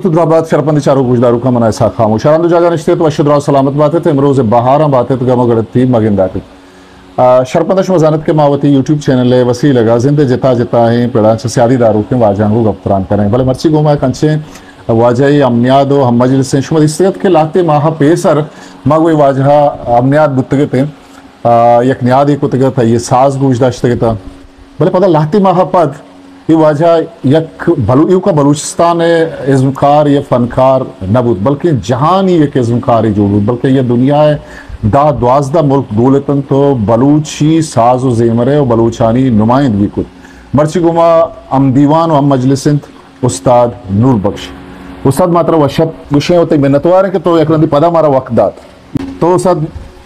تو دراہ بات شرپندیں چاروک گوشداروکاں، من اسحاق خاموش۔ ہر ہند و جاگہ نشتیت، وش و دراہ و سلامت باتیت، امروز بہاراں باتیت، گم و گڑتی مگنداتیت۔ آ، شرپند شما زانت کہ ما وتی یوٹیوب چینل ء وسیلگ ء زند ء جتا جتائیں پڑاں چہ سیادی داروکیں واجہاں گوں گپ تران کنیں، بلے مرچی گوں ما یک انچیں واجہ ء ہم نیاد و ہم مجلس ایں۔ شما دیستگ ات کہ لہتے ماہ پیسر ما گوں اے واجہ ہم نیاد بوتگ اتیں، آ، یک نیادے کتگ ات، آئی ء ساز گوش داشتگ ات، بلے پدا لہتے ماہ پد اے واجہ یک بلو-، ایوکا بلوچستان ء ازمکار یا فنکار نہ بوت، بلکیں جہانی یک ازمکارے جوڑ بوت، بلکیں یہ دنیا ء دہ دوازدہ ملک گول اتنت و بلوچی ساز و زیمر ء و بلوچانی نمائندگی کت۔ مرچی گوں ما ہم دیوان و ہم مجلس انت استاد نور بخش۔ استاد، ما ترا وش ات گوشیں و تئی منتوار ہیں کہ تو یک رندی پدا مارا وقت دات۔ تو استاد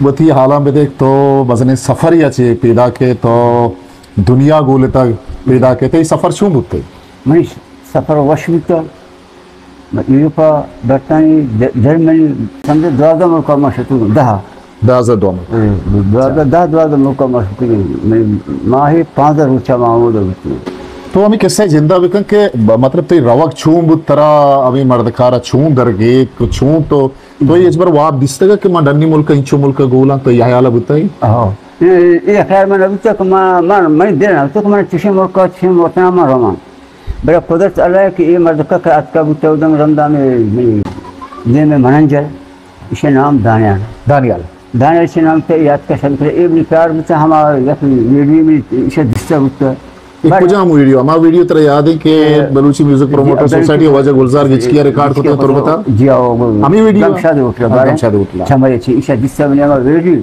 وتی حالاں بدے، تو مزنیں سفر یا چے پیدا کے تو دنیا گولتگ پیدا کہ تئی سفر چون بوتگ؟ منی سفر وش بوتگ۔ من یورپ ء، برطانیہ، ج-، جرمنی، سمجھے دوازدہ ملک ء ما شتگ، دہ۔ دوازدہ دو ملک۔ اے، دوازدہ، دہ دوازدہ ملک ء ما شتگ۔ منی ماہ ء پانزدہ روچ ء ما ہمودا بوتگ۔ تو ہمیں قصہ ء زندہ بکن کہ ب-، مطلب تئی روگ چون بوت، ترا ہمیں مردکار ء چون درگیت، تو چون تو تو اے ہچبر واب دیستگ کہ من ڈنی ملک ء انچو ملک ء گولاں، تو اے حیال ء بوتگ؟ ہو۔ اے، اے خیر من بوتگ کہ من، من، منی دل ء بوتگ کہ من چشیں ملک ء چشیں وطن ء من رواں۔ بلے قدرت اللہ ء کہ اے مردک کہ اتکا بوتگ اودم رمضان ء منی دیم ء مننجر، ایشی نام دانیال۔ دانیال۔ دانیال ایشی نام تے یاد کشن کرے، اے منی پیار بوتگ ہما یک ویڈیو منی ایشی دیستگ بوتگ۔ اے بلے کجام ویڈیو؟ ہما ویڈیو ترا یاد ہے کہ اے، بلوچی میوزک جی، پروموٹر بلوچی سوسائٹی ء واجہ گلزار گچکی ء ریکارڈ کتگ تربت ء؟ جی، آ، ہمے ویڈیو؟ گمشاد ہوٹل ء، ہاں، بارے۔ گمشاد ہوٹل ء۔ چمے چی، ایشا دیستا بنی ہما ویڈیو۔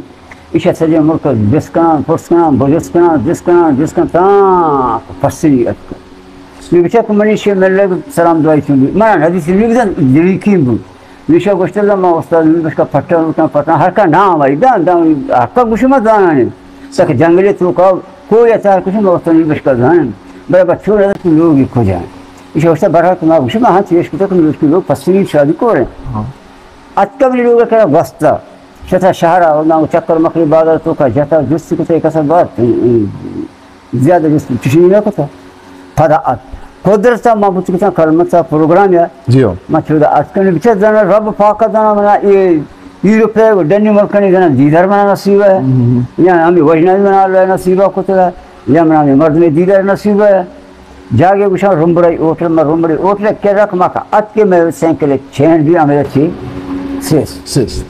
ایشا سجے ملک دس کنان، پرس کنان، بجس کنان، دس کنان، دس کنان، تا پسنی اتک۔ نی بچا کہ منی شے ملگ سلام دعائی چون بی۔ من حدیث نی بزن، دلی کیم بود۔ نشا گوشتگ، ما استاد نور بخش کا پٹا، پٹا، ہر کا نام آئی، دان، دان، ہر کا گوشی ما دانانی۔ تک جنگلی توکا کوئی اثر کچھ ما استاد نور بخش کا دان۔ بڑا بچوں رہا تو لوگ ہی کھو جائیں۔ اس واسطے برحال کہ ما گوشی ما ہاں چیز کتا کہ لوگ کی لوگ پسنی شادی کو رہے۔ ہاں۔ اتکا بھی لوگ کرا واسطہ۔ شتا شہر آ، نام چکر مکری بازار توکا جتا جستی کتا ایک اثر بات۔ زیادہ جست چشی نہ کتا۔ پدا ات۔ قدرت ما بوت کتا کلمت پروگرام یا۔ جی ہو۔ ما چودا اتکن بچا زنا رب پاک زنا منا اے یورپ ء ڈنی ملکانی زنا دیدار منا نصیب ہے۔ ہم۔ یا ہمیں وجنا منا اللہ نصیب کتا۔ یا منا ہمیں مردم دیدار نصیب ہے۔ جاگے گوشاں رمبڑی ہوٹل، ما رمبڑی ہوٹل کے رکھ ما کا ات کے میں سائیکل چین بھی ہمیں چی سیس۔ سیس۔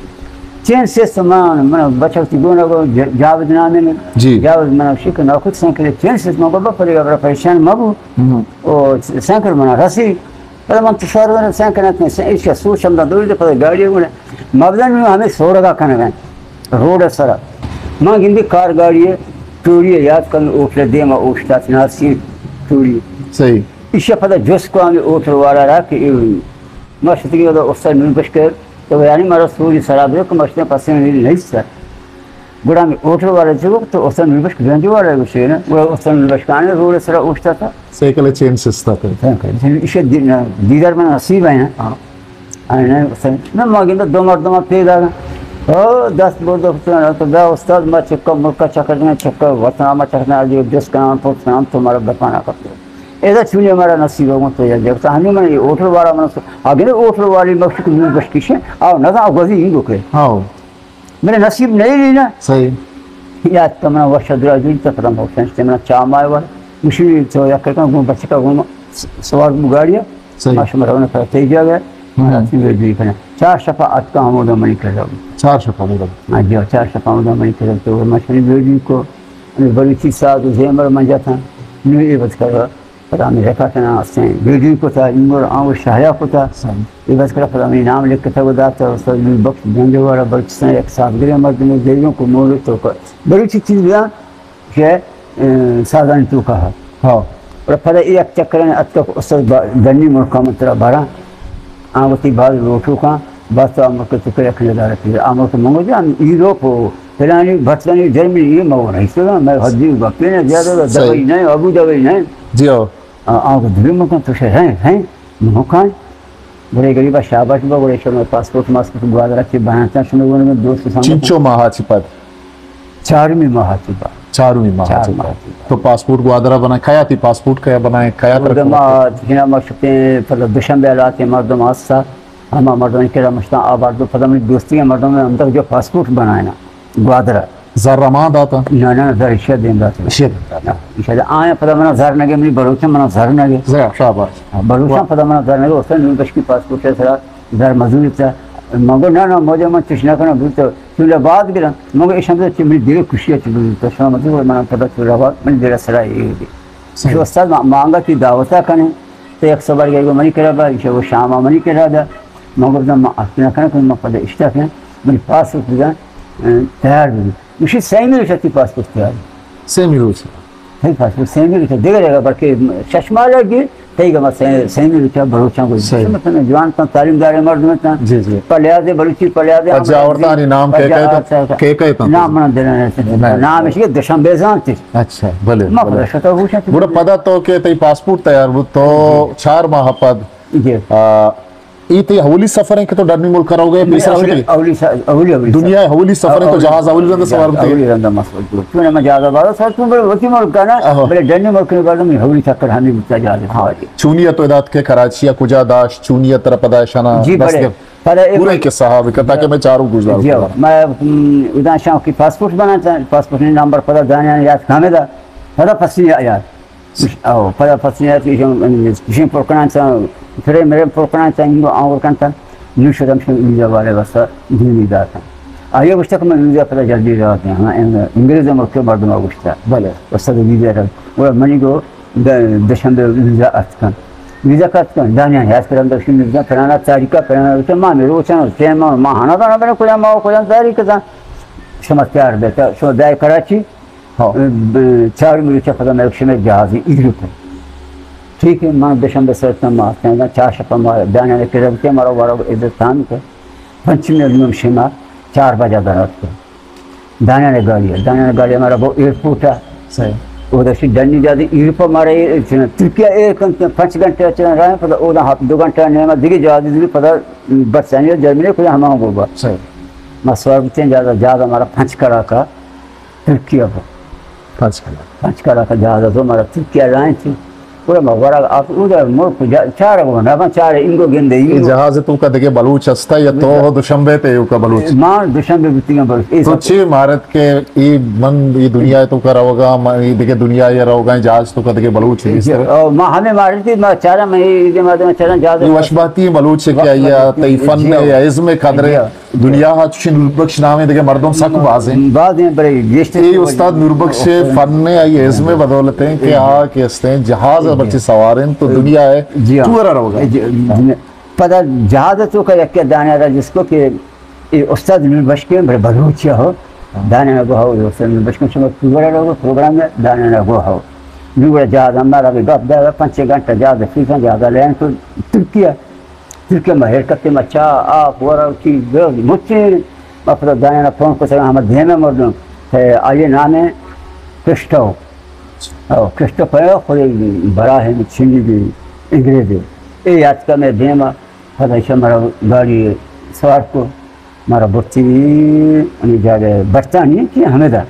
چین سیس من، من بچوتی گونا گو ج-، جاوید نام ہے۔ جی۔ جاوید من شک نہ کت سائیکل چین سیس من بابا پریگا برا پریشان مبو۔ ہم۔ او سائیکل منا رسی۔ بلے من تو شہر میں سائیکل نہ، ایشی سوچ ہم دوری دے پتہ گاڑی گونا۔ مبدن میں ہمیں سورگا کنگا۔ روڈ سرا۔ من گندی کار گاڑی ٹوری یاد کن اوٹل دیما اوشتات نارسی ٹوری۔ صحیح۔ ایشی پتہ جس کو ہمیں اوٹل والا را کہ ما شتگی ودا استاد نور بخش کہ تو یعنی مارا سوری سرا دے کہ مشتے پسند نہیں سر۔ گڑا ہمیں ہوٹل والا چی گوشت، تو استاد نور بخش گنج والا گوشے نا، گڑا استاد نور بخش کانے روڈ سرا اوشتا تھا۔ سائیکل چین سستا تھا۔ ایشی دی-، دیدار من نصیب ہے۔ ہاں۔ آئے نا استاد، نہ ما گندہ دو مردم پیدا گا۔ او دست بردو تو دا استاد ما چکا ملکا چکر دیں، چکا وطن ما چکر دیں، علی جس کام پوت کام تو مارا بپانا کرتے۔ ایدا چونی ہمارا نصیب ہو تو یا جب ہمیں من ہوٹل والا من سو، اگر ہوٹل والی مخصوص نور بخش کیشے، آو نہ گزی ہی گوکے۔ ہاں۔ میرے نصیب نہیں لی نا۔ صحیح۔ یاد کا منا وش درا جوڑ تک رم ہوشن سے منا چا مائے ور۔ مشی تو یا کرتا گون بچکا گون س-، سوار بو گاڑیا۔ صحیح۔ ما شما رونا پر تیجا گیا۔ ہم۔ راتیں ویڈیو کنا۔ چار شفا اتکا ہمودا منی کرا۔ چار شفا ہمودا۔ ہاں جی، چار شفا ہمودا منی کرا۔ تو ما شنی ویڈیو کو، ہمیں بلوچی ساز و زیمر من جاتا۔ نو اے بس کرا۔ پدا ہمے ریکارڈ کنان استیں، ویڈیو کتا، ایمر آں و شاہیا کتا۔ صحیح۔ اے بس کڑا پدا ہمے نام لکھتا و داتا، استاد نور بخش گنج والا بلوچستان یک سازگریں مردمے دیگوں کو مولد تو کا۔ بلوچی چیز بیان کہ، اے، سازانی توکا ہا۔ ہاں۔ اور پدا اے یک چکریں اتکا استاد با-، دنی ملکا من ترا بھراں۔ آں وتی باز روٹوکاں، بس تو امریکہ تو کہ یک ندارہ کہ امریکہ منگو جان، یورپ و فلانی، برطانیہ، جرمنی، یہ مگو نہیں سنا، میں حدی گپے نہ زیادہ، صحیح۔ دبئی نہیں، ابو دبئی نہیں۔ جی ہو۔ آ، آ، دبئی مکان تو شے ہیں، ہیں، مکان۔ بڑے غریبا شاباش با، بڑے شما پاسپورٹ ماسپورٹ گوادر چی بناتا، شما گونے میں دوست سامنے۔ چنچو ماہ چی پد؟ چارمی ماہ چی پد۔ چارمی ماہ چار چکا۔ ماہ۔ تو پاسپورٹ گوادر ءَ بنائے، کیا تئی پاسپورٹ کیا بنائے، کیا ترا اودا ما، جنا ما شتیں، پدا دوشنبے ءَ لہتیں مردم ہستا، ہما مردمانی کرا مشتاں آبار دو، پدا منی دوستی مردم ہم تک جو پاسپورٹ بنائے نا گوادر ءَ۔ زر ہما داتا؟ نہ، نہ، زر ایشی ءَ دیم داتا۔ ایشی ءَ دیم داتا۔ ایشی ءَ دیم، آیاں پدا منا زر نگے، منی بلوچاں منا زر نگے۔ زر، شاباش۔ ہاں، بلوچاں واہ۔ پدا منا زر نگے، استاد نور بشکی پاسپورٹ ءِ سرا زر مزور تا۔ من گو، نہ، نہ، موجہ من چش نہ کناں، بوت تو چولہ بعد گرن۔ من گو، ایشاں بزن چی منی دل خوشی ءَ چی بزور تا، شما مزور، من پدا چولہ بعد، منی دل سرا اے دی۔ صحیح۔ گوشت، استاد، ما، ما انگا تی دعوت ءَ کنیں، تو یک سبر گئے گو منی کرا با، ایشی گو شام ءَ منی کرا دا۔ من گو، ما ات نہ کناں کہ من پدا اشتاپ کناں، منی پاسپورٹ بزن، اه، تیار بزن۔ گوشی، سیمی روچ ءَ تئی پاسپورٹ تیار۔ سیمی روچ ءَ؟ تئی پاسپورٹ سیمی روچ ءَ۔ دگہ جاگہ بلکہ شش ماہ لگی، تئی گما سے-، سیمی روچ ءَ بلوچاں گوشت۔ صحیح۔ مثلاً جوان تاں، تعلیم دار مردم تاں۔ جی، جی۔ پہ لحاظ بلوچی، پہ لحاظ پہ جاورتانی نام پہ کئے کئے جا-، تاں؟ کئے کئے تاں؟ نام من دل ءَ نیست۔ نہ۔ نام ایشی کہ دوشنبے زانت۔ اچھا، بلے، ما بلے۔ پدا شتا گوشاں۔ گڑا پدا تو کہ تئی پاسپورٹ تیار بوت، تو چار ماہ پد، جی۔ آ، اے تئی اولی سفر ایں کہ تو ڈنی ملک ءَ روگ ئے؟ پیسرا اولی، شتگ ئے؟ اولی س-، اولی، اولی دنیا سفر۔ اولی سفر ایں تو اولی، جہاز اولی رند ءَ سوار بوتگ ئے؟ اولی رند ءَ ما سوار بوتگ۔ چون ما جہاز ءَ بارا سوار بوتگ، بلے وتی ملک ءَ نہ، آہو۔ بلے ڈنی ملک ءَ بعد منی اولی چکر ہمے بوتا جہاز ءِ سواری۔ ہاں۔ چونی ءَ تو ادا اتک ئے کراچی ءَ کجا داشت؟ چونی ءَ ترا پدا اشانا جی، دست بلے۔ گپت؟ پدا اے پورا قصہ ہاں بکن تاکہ مئے چاروک گوشدار بتاں۔ جی، ما، ام، ادا شاں کہ پاسپورٹ بناتا، پاسپورٹ نی نمبر پدا دانے یاد کامے دا۔ پدا پسی یاد۔ او، پدا پسنیات ایشان، ایشان پر کنان تا، پرے مرے پر کنان تا، اینگو آور کن تا، نو شدم شن ویزا والے واسطہ دینی داتا۔ آیا گوشتا کہ من ویزا پدا جلدی داتا، ہاں، ان-، انگریز ملک مردم گوشتا۔ بلے۔ واسطہ ویزا را۔ وہ منی گو، د-، دشنبے ویزا اتکن۔ ویزا کت کن، دانیان یاد کرم دشن ویزا پرانا تاریخ، پرانا روچ، ما می روچان، ٹائم ما، ما ہنا دانا بنا کجا ما کجا تاریخ تا۔ شما تیار بیتا، شما دای کراچی۔ ہاں۔ ب-، چار ملک پدا مئے شمئے جہازی ایرپورٹ۔ ٹھیک ہے، من دوشنبے سرتاں ما اتکاں، چار شپ ما دانیان کرا بوتیں، مارا وارا عزت تام کہ پنچمی دنم شما چار بجہ در اتک۔ دانیان گاڑی، دانیان گاڑی مارا بو ایئرپورٹ۔ صحیح۔ او دشی ڈنی جادی ایرپورٹ مارا اے، ترکیہ ایر کن پنچ گھنٹے چلن رہے، پدا اودا ہفت دو گھنٹہ نیمہ دیگه جہازی دیگه پدا برطانیہ جرمنی کجا ہما گو با۔ صحیح۔ ما سوار بوتیں جہاز، جہاز مارا پنچ کڑا کا ترکیہ پر۔ پنچ کلا۔ پنچ کلا کا جہاز تو مارا ترکیہ لائن تھی۔ پورا ما ورا آپ ادھر ملک جا-، چار گو نہ، چار انگو گندے، اے انگو۔ جہاز تو کا دگہ بلوچ ہستا یا تو دوشنبے تے یو کا بلوچ؟ ما دوشنبے بوتیاں بلوچ۔ اے تو سب چے مارت کہ اے من اے دنیا تو کا روگا، من اے دگہ دنیا یا روگا، جہاز تو کا دگہ بلوچ نیست؟ او، ما ہمیں مارتی، ما چارا، میں اے دے ما چارا جہاز۔ اے وشباتی بلوچ ہے کیا یا تئی فن یا ازم قدر ہے؟ دنیا ءَ چوشیں نوربخش نامیں دگہ مردم سک باز ایں۔ باز ایں، بلے گیشتر اے استاد نوربخش ءِ فن ءِ، آئی ازم ءِ بدولت ایں کہ آ کہ استیں جہاز ءَ مرچی سوار ایں تو دنیا ءِ جی ہاں۔ ٹور ءَ روگ ءَ۔ جی، جی۔ پدا جہاز ءِ توکا یک دانے را جس کو کہ اے استاد نوربخش کے بلے بلوچی ہو۔ دانے گو ہو، استاد نوربخش کے شما ٹور ءَ روگ ءَ، پروگرام ءَ دانے گو ہو۔ نور جہاز ہمارا بھی گپ دار پنچ گھنٹہ جہاز فیسا جہاز لین تو ترکیہ ترکیہ ما ہیر کپتیں، ما چاہ، آپ، ورگ، چیز، درد، مچی، ما پدا دایانا فون کتگ، ہما دیم ءِ مردم، کہ آئی نام کرسٹو۔ او، کرسٹو پہ خود براہ چینی دی انگریزی۔ اے یاد کا میں دیم ءَ، پدا ایشاں مارا گاڑی سوار کو، مارا برتی ہمے جاگہ برطانیہ کہ ہمدا۔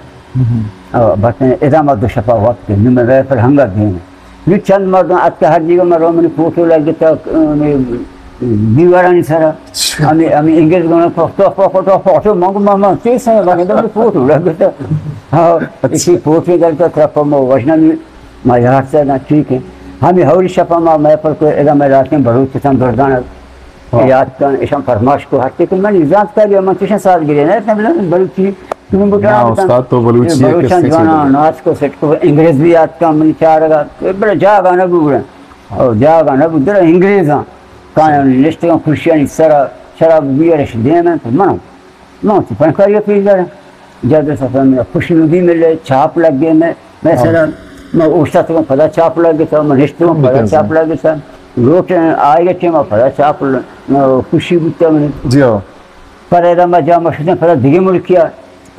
او، برطانیہ ادا ما دو شپا وقت، نو میں پر ہنگا دیم۔ نی چند مردم اتک ہر جگہ ما رو منی فوٹو لگتا، دیوارانی سرا۔ ہمیں، ہمیں انگریز گونا فوٹو، فوٹو، فوٹو، فوٹو، من گو، من، من، چی سا لگتا، منی فوٹو لگتا۔ ہاں، اسی فوٹو لگتا، طرف ما وجنا نی، ما یاد سے نا، ٹھیک ہے۔ ہمیں ہوری شپا ما، میں پر کوئی ادا میں راتیں بلوچستان دردان یاد کن، ایشان فرمائش کو ہر چی کہ من زانت کاری، من چشن سال گرے، نہ، بلوچی، نہ، استاد تو بلوچی ہے، بلوچاں کس سے جوانا چیز؟ ناچ کو سٹ کو انگریز بھی آتکا منی چارگا، بڑا جاگا نہ بوڑا۔ او جاگا نہ بوڑا انگریزاں۔ کایاں نشتگاں کرسیانی سرا، شراب بیارش دیمن تو من، من تو پنکاری پیش دارم۔ جد سفر میں خوشنودی ملے، چاپ لگ گئے میں، میں سرا، میں اوشتاتگاں پدا چاپ لگ گئے، میں نشتگاں پدا چاپ لگ گئے۔ لوٹ آئے گئے، میں پدا چاپ ل-، خوشی بوتا منی۔ جی ہاں۔ پدا ادا ما جا ما شتیں پدا دگہ ملکیا۔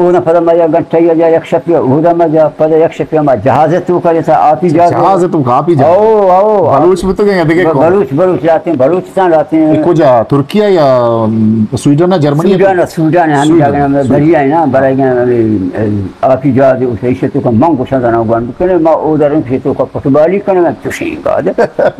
اودا پدا ما یک گھنٹہ یا یک شپے اودا ما جا، پدا یک شپے ما جہاز توکا جتا، آپی جہاز۔ جہاز توکا، آپی جہاز۔ او، او، بلوچ بوتگیں یا دگہ ب-، قوم؟ بلوچ، بلوچ لاتیں، بلوچستان لاتیں۔ اے کجا؟ ترکیہ یا، ام، سویڈن نا، جرمنی؟ سویڈن، سویڈن، ہم سویڈن۔ جاگہ ہم سویڈن۔ دریا ہے نا، برای گئے، ام، آپی جہاز، اس ایشی توکا من گوشاں زنا گوان بکنے، ما او درن پیشی توکا فٹبالی کنے، من چوشیں گاد۔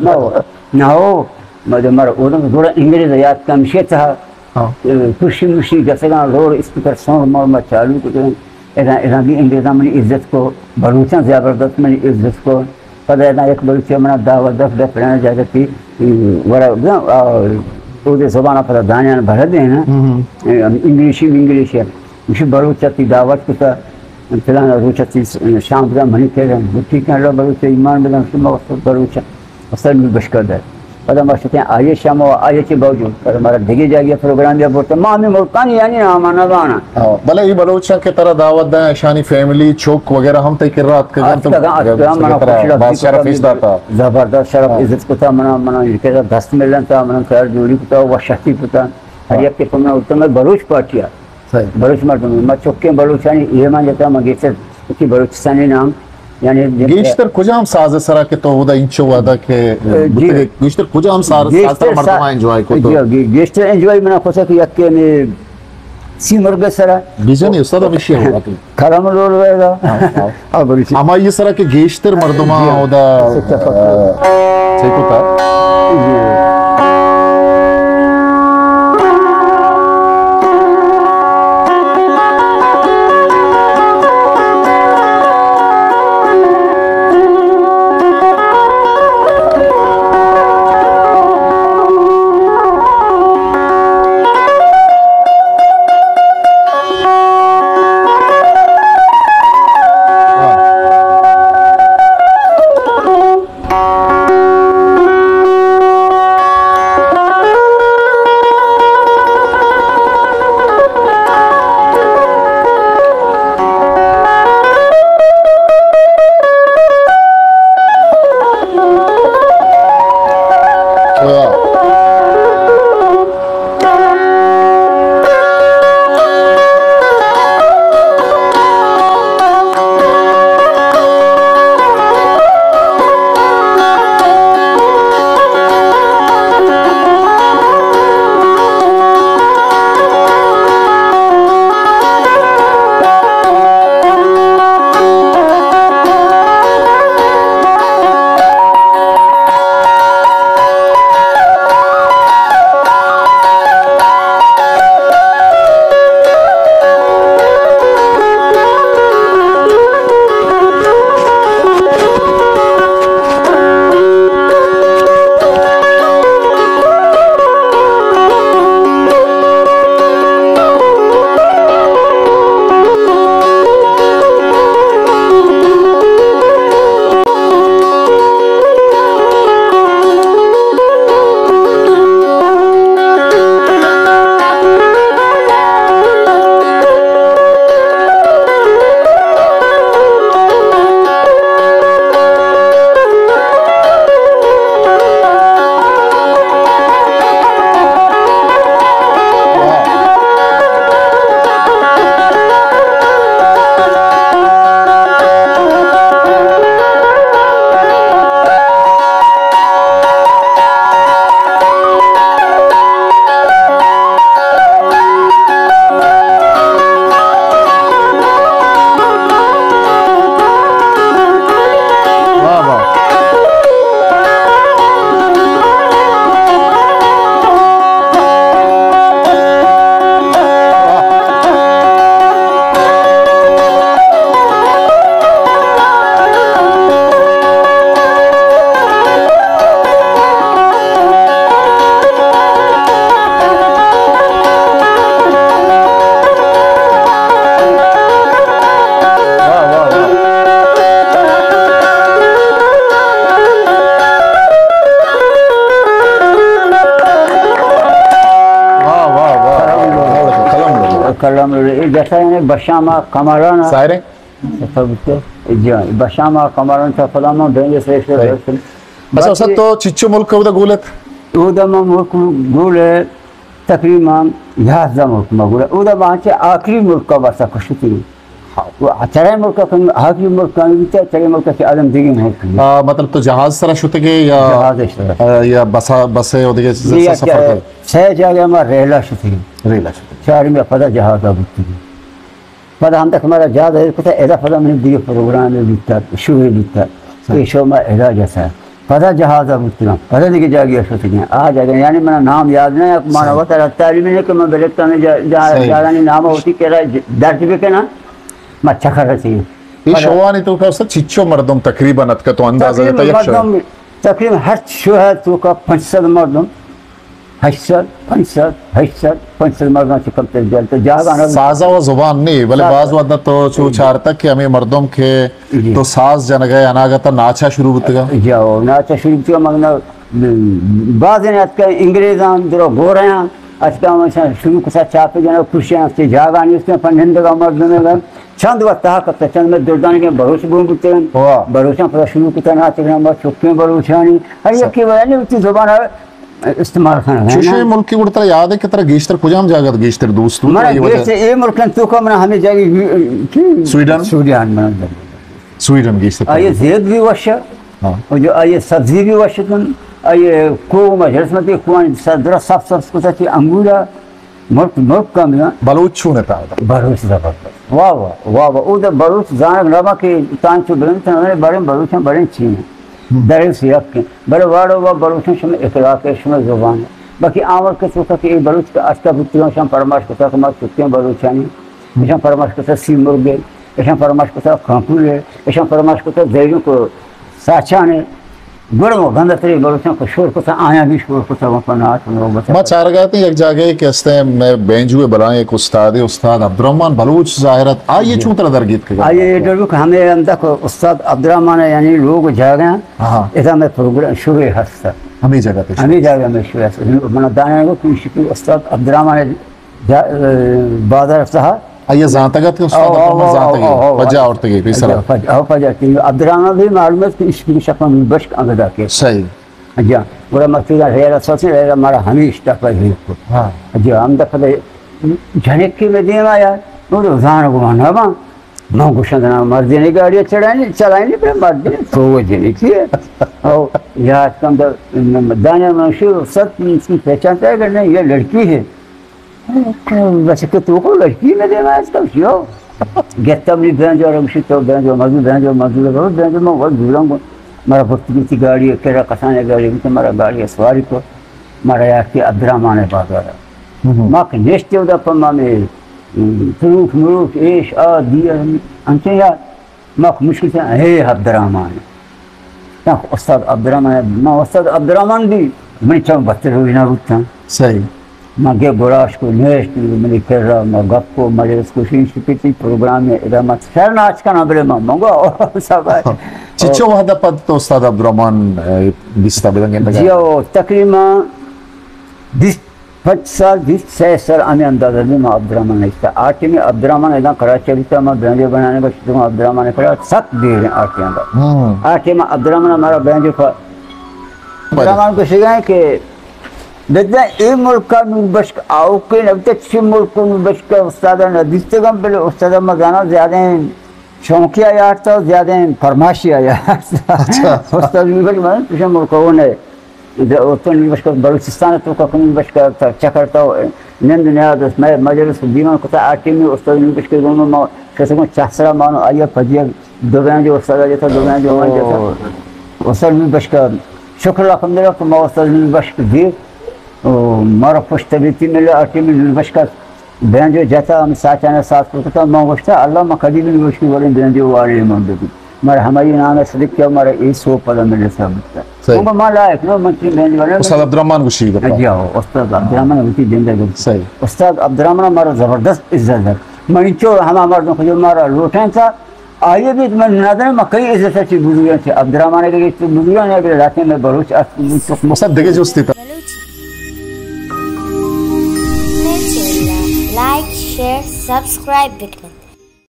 نہ ہو، نہ ہو، مدے مر اودم گوڑا انگریز یاد کم شے تھا۔ ہاں۔ اے، کرسی مرسی گسگاں، لوڈ اسپیکر ساؤنڈ ماؤنڈ ما چالو کتگاں۔ ادا، ادا بھی انگریزاں منی عزت کو، بلوچاں زبردست منی عزت کو۔ پدا ادا یک بلوچے منا دعوت دات، دے فلانا جاگہ تی، اے، ورا، آ، اودے زبان پدا دانیان بھر دے نا۔ ہم، ہم۔ اے، انگلیشی، انگلیشی۔ مشی بلوچ تی دعوت کتا، فلانا روچ تی شام بدا منی کہ، ٹھیک ہے، اللہ بلوچ ایمان بدن، شما وقت بلوچ۔ اصل می بشکر دے۔ پدا ما شتیں آئی شام و آئی چی باوجود، پدا مارا دگہ جاگہ پروگرام یا برتے۔ ما ہمیں ملکانی یعنی نام نہ زانا۔ ہاں، بلے ای بلوچاں کہ ترا دعوت دیں، اشانی فیملی، چوک وغیرہ ہم تئی کرا اتکگاں، تو اتکگاں، اتکگاں، منا ترا خوش لگتی باز شرف کتا، عزت داتا۔ زبردست شرف ہاں۔ عزت کتا، منا، منا یہ کہ دست ملن تا، منا کار جوڑی کتا، و شتی کتا۔ ہر ہاں۔ یک کہ تو منا اتکگاں بلوچ پارٹی ہے۔ صحیح۔ بلوچ مردم، ما چکیں بلوچانی ایمان جتا، ما گیشتر اسی بلوچستانی نام، یعنی گیشتر کجام ساز سرا کہ تو اودا انچو وعدہ کہ اے، جی۔ بوتگے، گیشتر کجام ساز، ساز سرا گیشتر سا-، مردم انجوائے کو تو؟ جی، گی-، گیشتر انجوائے منا کتا کہ یک کہ میں سی مرگ سرا۔ بجن استاد ہمیشی ہو۔ کلام لوڑ رہے گا۔ ہاں، ہاں۔ ہاں، بلوچی۔ ہما یہ سرا کہ گیشتر مردماں جی۔ اودا، سچا پکا۔ آ، صحیح کتا۔ جی۔ واہ، واہ۔ واہ، واہ، واہ۔ قلم، اے جیسا یعنی بشام کمالان۔ شاعر ہیں؟ جی، بشام کمالان تا فلاما بینجے سے۔ اچھا، استاد، تو چچو ملک اودا گولت؟ اودا ما ملک گول ہے تقریباً یازدہ ملک ما گڑا، اودا ما چہ آخری ملک ءَ بس کشتی۔ ہاں۔ و چرے ملک ءَ کم، آخری ملک ءَ بیتا، چرے ملک ءَ چہ آدم دیگی ملک۔ آ، مطلب تو جہاز سرا شتگے یا، جہاز سرا۔ آ، یا بس، بس ءَ و دیگہ چیز یا سفر کر؟ سہ جاگہ ما ریلا شتگی۔ ریلا شتگی۔ چارمی پدا جہاز ءَ بوتگی۔ پدا ہم تک مارا جہاز ءَ کتا، ادا پدا من دیگہ پروگرام بیتا، شوے بیتا۔ صحیح۔ اے شو ما ادا جتا۔ پدا جہاز ءَ بوتگاں، پدا دگہ جاگے ءَ شتگاں۔ آ جاگہ، یعنی منا نام یاد نہ، مانا وت ءَ تعلیم نہ کہ من بلکتا ہمے جا-، جا-، صحیح۔ جاگانی نام ءَ وتی کرا ج-، درج بکناں، ما چکر رسی۔ اے پدا شوانی توکا استاد چچو مردم تقریباً اتکا تو اندازہ تقریباً دیتا یک شو؟ مردم تقریباً ہر شو ءِ توکا پنچ سد مردم۔ ہشت سد، پنچ سد، ہشت سد، پنچ سد مردم چہ کمتر جلت جاگہ نہ۔ سازا و زبان نی، بلے سازا۔ باز ودا تو چو چارتگ کہ ہمے مردم کہ جی۔ تو ساز جنگا اناگتا ناچا شروع بوتگا؟ جی، او ناچا شروع بوتگا، مگنا باز نے اتکا انگریزاں درو گوریاں، اتکا ہمیشاں شروع کتا چاپ جنگا، کشیاں سے جاگہ نیست، پر نندگا مردم ہے۔ چند وقت تہا کپتا، چند میں دردانی کے بلوچ گون بوتگن۔ واہ۔ بلوچاں پدا شروع کتا ناچ کرنا، بس چکیں بلوچانی۔ ہر سر۔ یکی وجہ نہیں، اسی زبان ہے۔ استعمال کنگ ءَ چوشیں نا۔ ملکے گڑا ترا یاد ہے کہ ترا گیشتر کجام جاگہ گیشتر دوست بوت؟ منا آئی وجہ؟ گیشتر اے ملکاں توکا منا ہمے جاگہ کی سویڈن؟ سویڈن منا۔ سویڈن گیشتر آئی پسند۔ زیب بھی وش ہے۔ ہاں۔ اور جو آئی سبزی بھی وش ہے، آئی کو مجلس میں کوان سدرا سب سب کتا چی انگورا۔ ملک، ملک کم نہ۔ بلوچ چون ات آ؟ بلوچ زبردست۔ واہ واہ، واہ واہ۔ او دا بلوچ زانگ نہ با کہ تان چو بلند تن، بڑے بلوچاں بڑے چین۔ ہم۔ درس یک۔ بلے واڑو وا بلوچاں شما اخلاق ہے، شما زبان ہے۔ باقی آمر کے سوچا کہ اے بلوچ کا اتکا بوتگاں، شان پرماش کتا کہ ما چکیں بلوچانی۔ ہم۔ شان پرماش کتا سی مرگے، شان پرماش کتا کانکولے، شان پرماش کتا زیروں کو ساچان ءَ گڑا ما گندتریں بلوچاں کہ شور کتا، آیاں بھی شور کتا، ما پہ ناچ نوبت۔ ما چارگا اتیں یک جاگہے کہ استیں مئے بینجو ءِ بلاہیں یک استادے، استاد عبدالرحمن بلوچ ظاہر ات، آئی ءَ جی۔ چون ترا درگیتکگ؟ آئی ءَ درگیتک ہمے ہمدا کہ استاد عبدالرحمن ءِ یعنی لوگ جاگہ ہاں۔ ادا مئے پروگرام شوے ہست۔ ہمے جاگہ پہ ہمے جاگہ میں شوے ہست۔ منا دانا گو کہ استاد عبدالرحمن جا-، بازار تہا۔ آئی ءَ زانتگ ات کہ استاد او، او، عبدالرحمن او، زانتگ او، او، پجا آورتگ ئے پیسرا۔ پجا، پجا، او، پجا کہ عبدالرحمن بھی معلوم ات کہ عشق کی شپا من بشک انگدا کے۔ صحیح۔ جا، گڑا مقصود ریلا سوچے، ریلا مارا ہمیش تک پر ہی۔ ہاں۔ جا، ہم دفعہ جنک کی میں دیم آیا، وہ تو زان گو نہ با۔ من گوشاں دنا مردین گاڑی چڑھانی، چلائنی پر مردین تو وہ جنکی ہے۔ او، یاد کم دا، دانا من شو ست پہچانتا ہے کہ نہیں، یہ لڑکی ہے۔ بس کہ تو کو لڑکی نہ دینا اس کا شو۔ گتا منی بینجو را گوشی تو بینجو مزو، بینجو مزو، بینجو من ور دوران گو۔ مارا بکتی گاڑی کرا، کسانے گاڑی گوشی، مارا گاڑی سواری کو۔ مارا یار کی عبدالرحمن بازار۔ ہم۔ ما کہ نشتے ادا پر ما میں، ام، پروف مروف، ایش آ دیا، انچے یار۔ ما کہ مشکل سے، اے عبدالرحمن۔ یا استاد عبدالرحمن، ما استاد عبدالرحمن بھی، منی چم بہتر روی نہ بوتاں۔ صحیح۔ ما گے گڑاش کو نوشت، منی کرا، ما گپ کو، مجلس کو، شین شپیتی پروگرام ہے، ادا ما شر ناچ کنا، بلے ما منگو، سب ہے۔ چچو وحدہ پد تو استاد عبدالرحمن، اے، بیستا بدنگے لگا؟ جی، او، تقریباً بیست پنچ سال، بیست سال ہمے اندازہ دی ما عبدالرحمن ءَ اشتا۔ آ ٹیم عبدالرحمن ادا کراچی بیتا، ما بینجو بنانے بس تو عبدالرحمن کرا سخت دیر ہیں آ ٹیم دا۔ ہاں۔ آ ٹیم عبدالرحمن ہمارا بینجو کا بلے۔ عبدالرحمن کو شگا ہے کہ بدنا اے ملک کا نور بشک آؤ کے نبتے چھ ملک کو نور بشک کا استاد نہ دیستگم، بلے استاد ما جانا زیادہ ہیں۔ شوقی آیات تو زیادہ ہیں، فرمائشی آیات۔ اچھا۔ استاد نور بشک من پیش ملک کو نے۔ استاد نور بشک بلوچستان تو کا نور بشک چکر تو نند نیاد است۔ میں مجلس دیوان کتا آ ٹیم استاد نور بشک گوما ما کسے کو چاہ سرا مانو آیا پجیا دو بین جو استاد جتا، دو بین جو من جتا۔ او۔ استاد نور بشک شکر الحمدللہ کہ ما استاد نور بشک دی۔ او، مارا پشت بیتی ملے آ ٹیم نور بشک بینجو جتا، ہم ساچانا ساز کتا، من گوشتا، اللہ ما کدی بھی نوشکی ولیں بینجو والے من بگی۔ مارا ہمائی نام ہے صدیق کیا، مارا اے سو پدا ملے سب بتا۔ صحیح۔ من ما لائق نو، من چین بینجو والے۔ استاد عبدالرحمن گوشی گپا۔ جی ہاں، استاد عبدالرحمن وتی جندہ گپا۔ صحیح۔ استاد عبدالرحمن مارا زبردست عزت ہے۔ من چو ہما مردم کو جو مارا لوٹیں تھا، آئیے بھی من نادر ما کئی عزت ہے چی بزرگاں چی عبدالرحمن کے تو بزرگاں یا کہ لاتے میں بلوچ است۔ استاد دگہ جستی تا۔ بلوچی۔ لائک، شیئر، سبسکرائب بکن۔